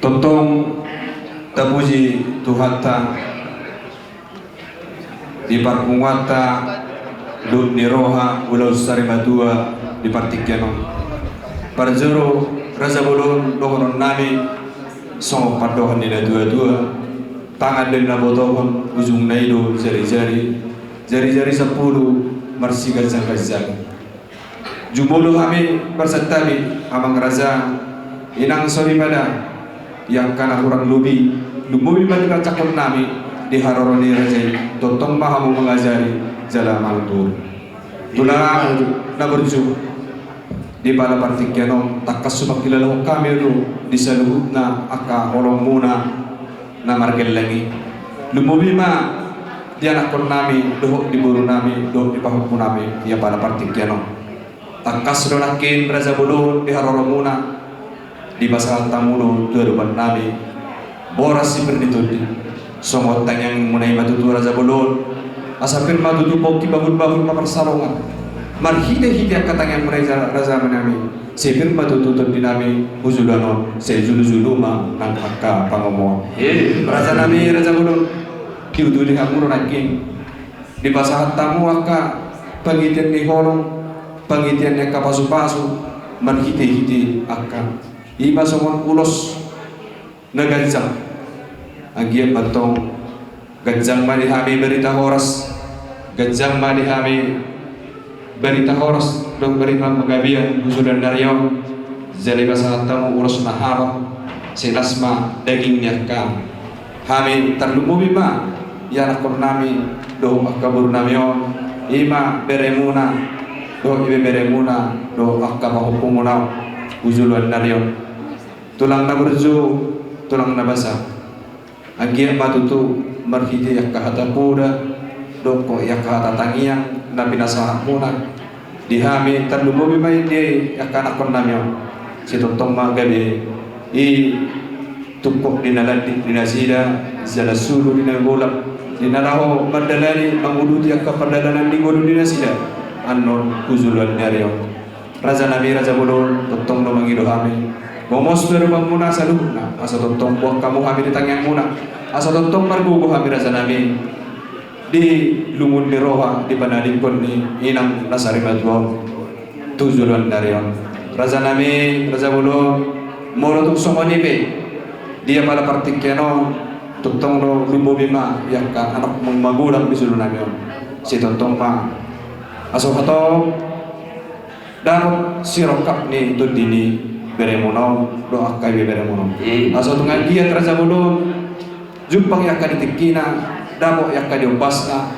Tongtong tapuji Tuhanta di parpunguanta dohot ni roha ulaon sarimatua di partingkian on. Parjolo raja bolon dohonon nami songon pandohan ni natuatua, tangan do na botohon, ujungna i do jarijari, jarijari sampulu marsiganjangganjang. Jumolo hami marsantabi, amang raja, inang soripada, di angka na hurang lobi, lumobi ma di panjangkon nami di haroro ni raja i, tongtong ma hamu mangajari jala mangatur. Tulang na burju, di pala partingkian on tangkas hupangkilalahon hami do di saluhutna angka holongmuna na margellang i. Lumobi ma di anakkon nami dohot di boru nami dohot di pahompu nami di pala partingkian on. Tangkas do nangkin raja bolon di haroromuna, dipasahat hamu do tu adopan nami Boras sipir ni tondi. Songon tangiangmuna i ma tutu raja bolon. Asa pir ma tutu pongki bahulbahul ma parsarongan. Marhitehite angka tangiangmuna i raja nami, sipir ma tutu tondinami tu joloan on, sai jolojolo ma nang angka pangomoan. Raja nami raja bolon. Diuduti hamu do nangkin. Dipasahat hamu angka pangitean ni holong, pangitean ni angka pasupasu, marhitehite angka i ma songon ulos na ganjang. Anggiat ma tong ganjang ma di hami barita horas, ganjang ma di hami barita horas dohot barita panggabean tu joloan ni ari on. Jala dipasahat hamu ulos na haba, sai las ma daging ni angka hami, tarlumobi ma ianakkonnami dohot angka borunami on, i ma beremuna dohot ibeberemuna dohot angka pahompumuna on tu joloan ni ari on. Tulang na burju, tulang na basa. Anggiat ma tutu marhite angka hata poda dohot angka hata tangiang na pinasahatmuna di hami, tarlumobi ma di ianakkonnami on. Sai tongtong ma gabe i tungkot di na landik di nasida, jala sulu di na golap, di na laho mandalani manguduti angka pardalanan di ngolu ni nasida annon tu joloan ni ari on. Raja nami raja bolon, tongtong do mangido hami. Gomos do adopanmuna saluhutna, asa tongtong boan hamu hami di tangiangmuna, asa tongtong margogo hami raja nami di lungun ni roha, di panadingkon ni inang na sarimatua on tu joloan ni ari on. Raja nami raja bolon, molo tung songon i pe, di apala partingkian on, tongtong do lumobi ma angka anak magodang di joloan nami on. Sai tongtong ma, asa hatop dapot sirongkap ni tondi ni beremuna on dohot angka ibeberemuna on. Asa tung anggiat raja bolon, jumpang angka di tingkina, dapot angka di ombasna.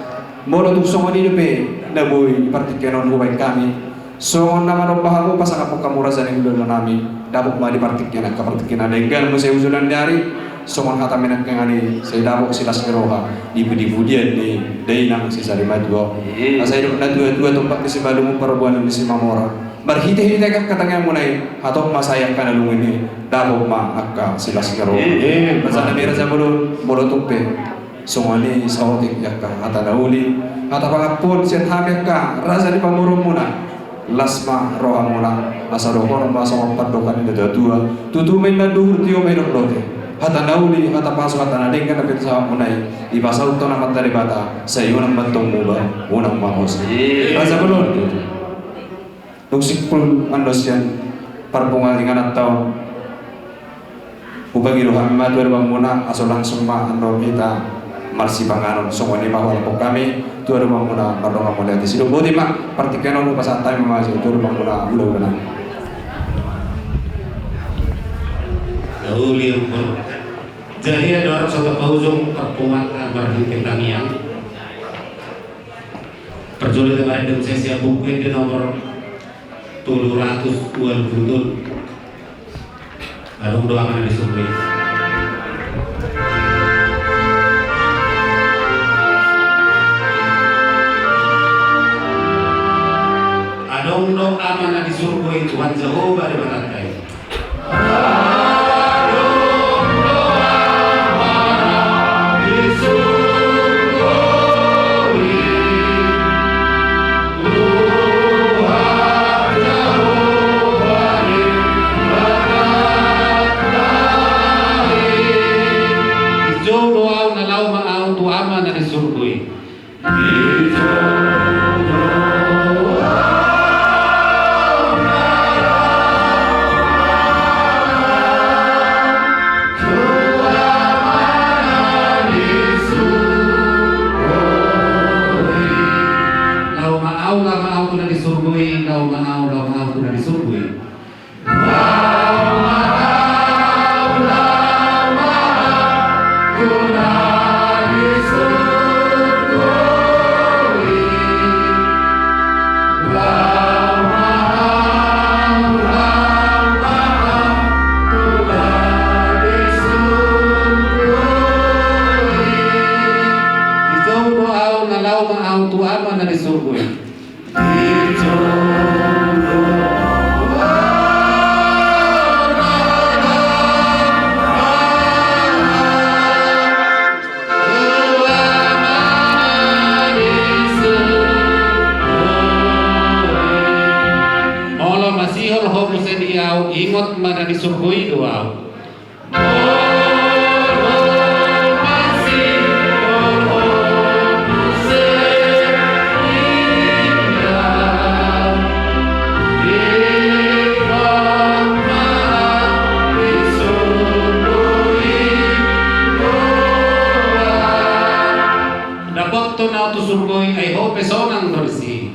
Molo tung songon i dope na boi di partingkian on hubaen hami, songon na manomba hamu, pasangaphon hamu raja ni hulahula nami, dapot ma di partingkian angka partingkian na denggan muse tu joloan ni ari. Songon hata ni nangkin i, sai dapot silas ni roha di pudipudian ni dainang si sarimatua on. Asa didok natuatua, tumpak ni simalungun, parbuanan ni simamora. Marhitehite angka tangiangmuna i, hatop ma sai angka na lungun i, dapot ma angka silas ni roha. Raja nami raja bolon, molo tung pe songon i saotik angka hata na uli, hata pangampuon sian hami angka raja ni pamoruonmuna. Las ma rohamuna, asa dohonon ma songon pandohan ni natuatua: Tutu ma inna duhur, tio ma inna lote. Hata na uli, hata pasu, hata na denggan na pinasahatmuna i, dipasaut Amanta Debata, sai unang ma antong muba, unang ma hosa. Raja bolon. Dung simpul annon sian parpunguan ingananta on, hupangido hami ma tu adopanmuna, asa langsung ma annon hita marsipanganon. Songon i ma hualap hami tu adopanmuna, mardongan mauliate. Sidok boti ma partingkian on, hupasahat hami ma tu adopanmuna hulahula nami. Jadi, andorang so tapaujung parpunguanta marhite tangiang, parjolo hita marende muse sian Buku Ende nomor tolu ratus ualu pulu tolu. Adong do Ama na di surgo i. Adong do Ama na di surgo i, Tuhan Jahowa Debatanta i. Dijou do ahu, na laho ma ahu tu Ama na di surgo i. Laho ma ahu, laho ma ahu tu na di surgo i, laho ma ahu, laho ma ahu tu na di surgo i. surgo i do au. Dapothon au tu surgo i, ai ho pe sonang do disi.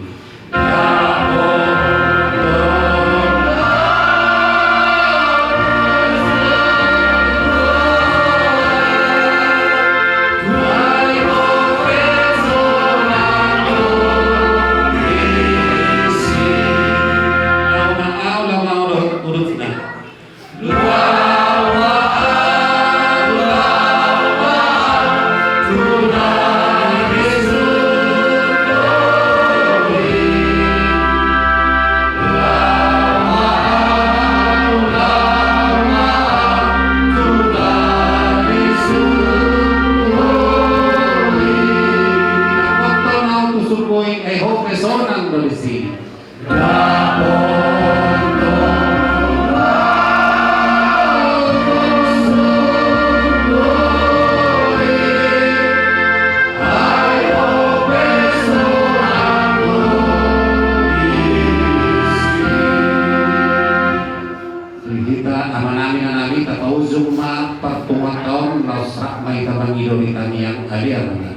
Hita amanami, inanami, tapaujung ma parpunguanta on, laos rap ma hita mangido di tangiang. Ale Amang.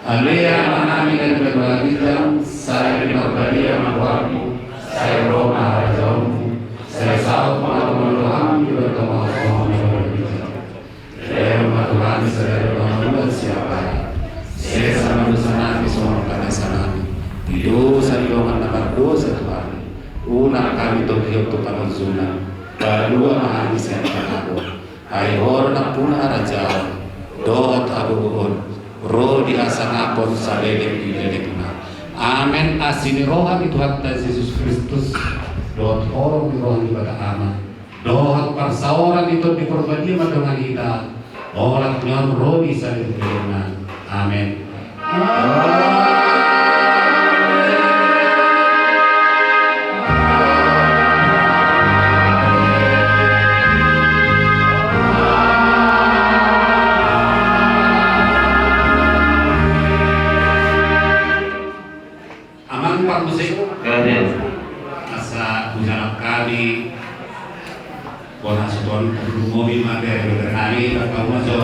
Ale Amanami na di banua ginjang, sai pinarbadia ma goarmu, sai ro ma harajaonmu, sai saut ma lomo ni roham di banua tonga on songon na di banua ginjang. Lehon ma tu hami sadari on hangoluan siapari. Sesa ma dosanami songon panesanami di dosa ni dongan na mardosa tu hami. Unang hami togihon tu pangunjunan, palua ma hami sian pangago. Ai Ho do nampuna harajaon dohot hagogoon, ro di hasangapon saleleng ni lelengna. Amen. Asi ni roha ni Tuhanta Jesus Kristus dohot holong ni roha ni Debata Ama dohot parsaoran ni Tondi Porbadia mandongani hita, olat ni on ro di saleleng ni lelengna. Amen. Amang parmusik. Asa hujalang hami. Bona suton, pulung mobi ma bere-bere nami, tangkau ma jo